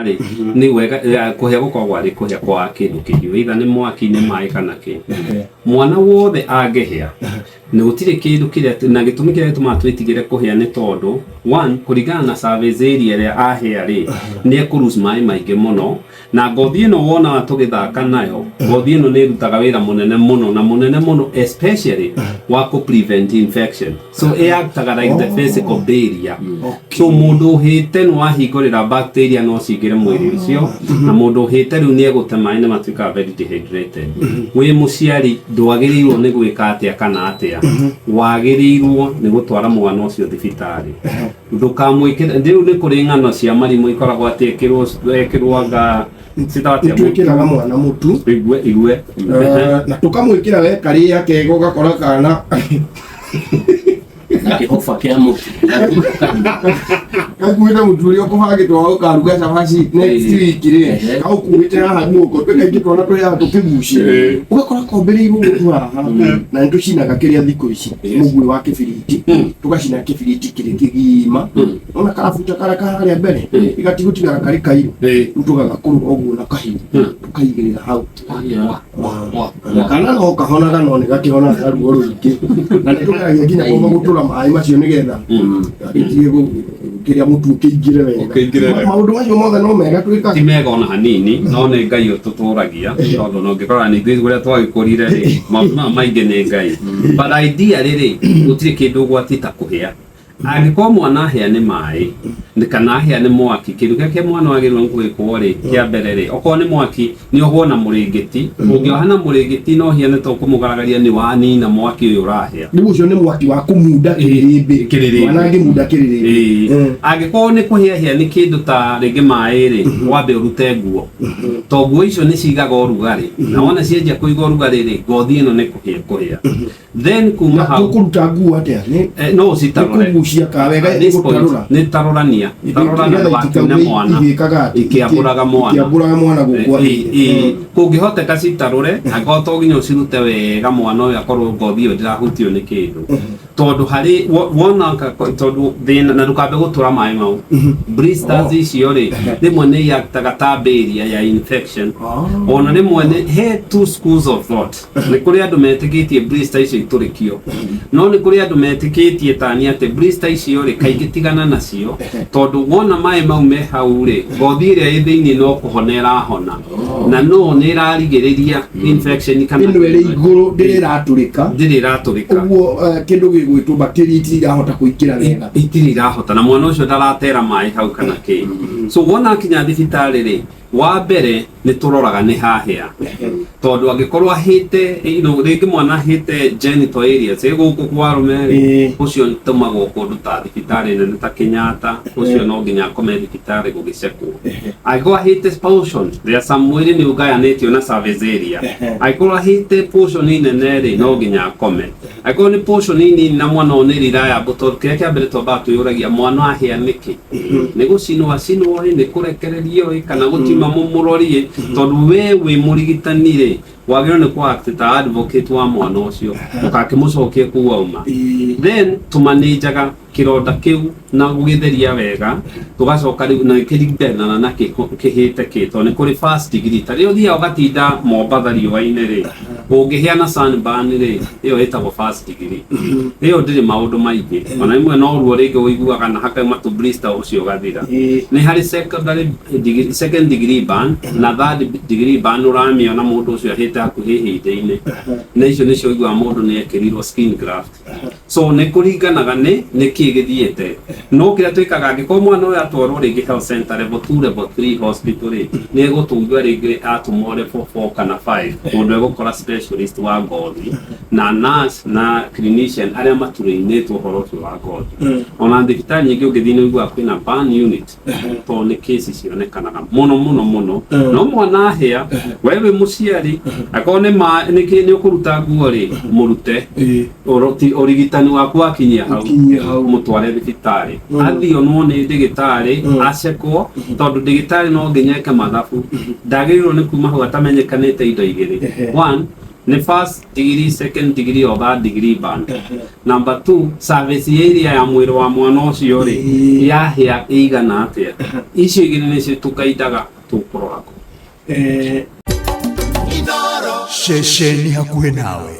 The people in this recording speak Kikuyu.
Rĩ nĩ wega kũhĩa gũkoragwo arĩ kũhĩa kwa kĩndũ kĩhiũ, either nĩ mwaki, nĩ maĩ kana kĩ. Mwana wothe angĩhĩa nĩ gũtirĩ kĩndũ kĩrĩa, na gĩtũmi kĩrĩa gĩtũmaga twĩtigĩre kũhĩa nĩ tondũ one, kũringana na surface area ĩrĩa ahĩa rĩ, nĩ ekũ lose maĩ maingĩ mũno. Na ngothi ĩno wonaga tũgĩthaka nayo, ngothi ĩno nĩ ĩrutaga wĩra mũnene mũno na mũnene mũno, especially wa kũ prevent infection. So ĩactaga like the physical barrier. So mũndũ ũhĩte nĩ wahingũrĩra bacteria no cingĩre mwĩrĩ ũcio, na mũndũ ũhĩte rĩu nĩ egũte maĩ, nĩ matuĩkaga very dehydrated. Wĩ mũciari ndwagĩrĩirwo nĩ gwĩka atĩa kana atĩa, wagĩrĩirwo nĩ gũtwara mwana ũcio thibitarĩ. Ndũkamwĩkĩre. Rĩu nĩ kũrĩ ng'ano cia marimũ ikoragwo atĩ ekĩrwo anga citaga atĩa? Nĩtwĩkĩraga mwana mũtu. Igue igue. Na tũkamwĩkĩra we karĩa kega, ũgakora kana na kĩhoba kĩa mũtu. Gakuĩte mũtu ũrĩa ũkũbangĩtwo wa gũkaruga cabaci next week rĩ, gaũkuĩte haha guoko. Twĩ kaingĩ twana tũrĩaga tũkĩgucia, ũgakora kombĩrĩirwo mũtu haha. Na nĩ tũcinaga kĩrĩa thikũ ici mũguĩ wa kĩbiriti, tũgacina kĩbiriti kĩrĩ kĩgima. Ona karabuta karĩa kaharĩa mbere igatigũtigara karĩ kairũ, rĩu tũgagakũrũra ũguo na kahiũ, tũkaigĩrĩra hau. Na kana no kahonaga, no nĩ gakĩhonaga na ruo rũingĩ. Na nĩ tũgeragia nginya kwamba gũtũra maĩ macio nĩgetha gĩtige kĩrĩa mũtu ũkĩingĩre wega. Ũkĩingĩre wega. Maũndũ macio mothe no mega twĩkaga. Ti mega ona hanini, no nĩ Ngai ũtũtũragia, tondũ no ngĩkora nĩ ithuĩ ũrĩa twagĩkũrire rĩ, maũndũ maya maingĩ nĩ Ngai. But idea rĩ, gũtirĩ kĩndũ ũgwati ta kũhĩa. Angĩkorwo mwana ahĩa nĩ maĩ nĩ kana ahĩa nĩ mwaki, kĩndũ kĩrĩa kĩa mwana wagĩrĩirwo nĩ gwĩkwo rĩ, kĩa mbere rĩ, okorwo nĩ mwaki, nĩ ohwo na mũrĩngĩti. Ũngĩoha na mũrĩngĩti no hiane to kũmũgaragaria, nĩ wanina mwaki ũyũ ũrahĩa. Rĩu ũcio nĩ mwaki wa kũmunda kĩrĩrĩmbĩ. Kĩrĩrĩmbĩ. Mwana angĩmunda kĩrĩrĩmbĩ. Angĩkorwo nĩ kũhĩahĩa nĩ kĩndũ ta rĩngĩ maĩ rĩ, wambe ũrute nguo, to nguo icio nĩ cigaga ũrugarĩ, na wona cianjia kũiga ũrugarĩ rĩ, ngothi ĩno nĩ kũhĩa kũhĩa. Then kuma Na hau tũkũruta nguo atĩa? Nĩ No nĩ ũcitarũre. kũgucia ka wega? At this point, gũtarũra. Nĩ tarũrania, tarũrania ndũgakiune mwana. Igĩkaga atĩ Ikĩambũraga mwana. Ikĩambũraga mwana gũkũ. Kũngĩhoteka citarũre, angĩkorwo to nginya ũcirute wega, mwana ũyũ akorwo ngothi ĩyo ndĩrahutio nĩ kĩndũ, tondũ harĩ wona tondũ thĩna na ndũkambe gũtũra maĩ mau. Blisters icio rĩ, rĩmwe nĩ iactaga ta barrier ya infection. Ona rĩmwe nĩ he two schools of thought. Nĩ kũrĩ andũ metĩkĩtie blister icio itũrĩkio, no nĩ kũrĩ andũ metĩkĩtie tani atĩ blister icio rĩ, kaingĩ tigana nacio, tondũ wona maĩ mau me hau rĩ, ngothi ĩrĩa ĩ thĩinĩ no kũhona ĩrahona, na no nĩ ĩrarigĩrĩria infection kana Ĩno ĩrĩ igũrũ ndĩrĩ ĩratũrĩka. Ndĩrĩ ĩratũrĩka. Ũguo kĩndũ gĩgwĩtwo bacteria itirĩ irahota kũingĩra wega. Itirĩ irahota, na mwana ũcio ndaratera maĩ hau kana kĩ. So wona akinya thibitarĩ rĩ, wa mbere nĩ tũroraga nĩ hahĩa, tondũ angĩkorwo ahĩte rĩngĩ mwana ahĩte genital areas ĩ gũkũ kwa arũme rĩ, ũcio tũmagwo kũndũ ta thibitarĩ nene ta Kenyatta. Ũcio no nginya akome thibitarĩ gũgĩcekwo. Angĩkorwo ahĩte portion, there are some, mwĩrĩ nĩ ũgayanĩtio na surface area. Angĩkorwo ahĩte portion nene rĩ, no nginya akome. Angĩkorwo nĩ portion nini na mwana ũyũ nĩ reliable, tondũ kĩrĩa kĩa mbere twambaga twĩyũragia, mwana ahĩa nĩkĩ? Nĩ gũcinwo acinwo ĩ, nĩ kũrekererio ĩ, kana gũtima mũmũrori ĩ? Tondũ we wĩ mũrigitani rĩ, wagĩrĩirwo nĩ kũ act ta advocate wa mwana ũcio, ndũgakĩmũcokie kũu auma. Then tũmanĩnjaga kĩronda kĩu na gũgĩtheria wega, tũgacoka rĩu na kĩringanaga na kĩhĩte kĩ, tondũ nĩ kũrĩ first degree. Ta rĩrĩa ũthiaga ũgatinda Mombatha riũa-inĩ rĩ, ũngĩhĩa na sunburn rĩ, ĩyo ĩtagwo first degree. Ĩyo ndĩrĩ maũndũ maingĩ, ona rĩmwe no ruo rĩngĩ ũiguaga na hakauma tũ blister, ũcio ũgathira. Nĩ harĩ secondary degree, second degree burn na third degree burn. Ũramĩona mũndũ ũcio ahĩte hakuhĩ hĩndĩ-inĩ, na icio nĩcio ũiguaga mũndũ nĩ ekĩrirwo skin graft. So nĩ kũringanaga nĩ nĩkĩ gĩthiĩte. No kĩrĩa twĩkaga, angĩkorwo mwana ũyũ atwarwo rĩngĩ health center level 2, level 3 hospital rĩ, nĩ egũtũigua rĩngĩ atũmwo level 4 kana 5, kũndũ egũkora specialist wa ngothi na nurse na clinician arĩa maturĩinĩtwo ũhoro ũcio wa ngothi. Ona thibitarĩ nyingĩ ũngĩthiĩ nĩ ũiguaga kwĩna burn unit, tondũ nĩ kesi cionekanaga mũno mũno mũno. No mwana ahĩa, we wĩ mũciari, akorwo nĩ ma nĩ kĩ nĩ ũkũruta nguo rĩ, mũrute. Ũrigitani waku wakinyia hau. Ũkinyie hau. Mũtware thibitarĩ, athiĩ onwo nĩ ndĩgĩtarĩ, acekwo, tondũ ndĩgĩtarĩ no nginya eke mathabu. Ndagĩrĩirwo nĩ kuma hau atamenyekanĩte indo igĩrĩ. One, Nĩ first degree, second degree or third degree burn. Number two, service area ya mwĩrĩ wa mwana ũcio rĩ, yahĩa ĩigana atĩa. Icio igĩrĩ nĩcio tũkaindaga tũkũrora. Eh, Ceceni hakuhĩ nawe.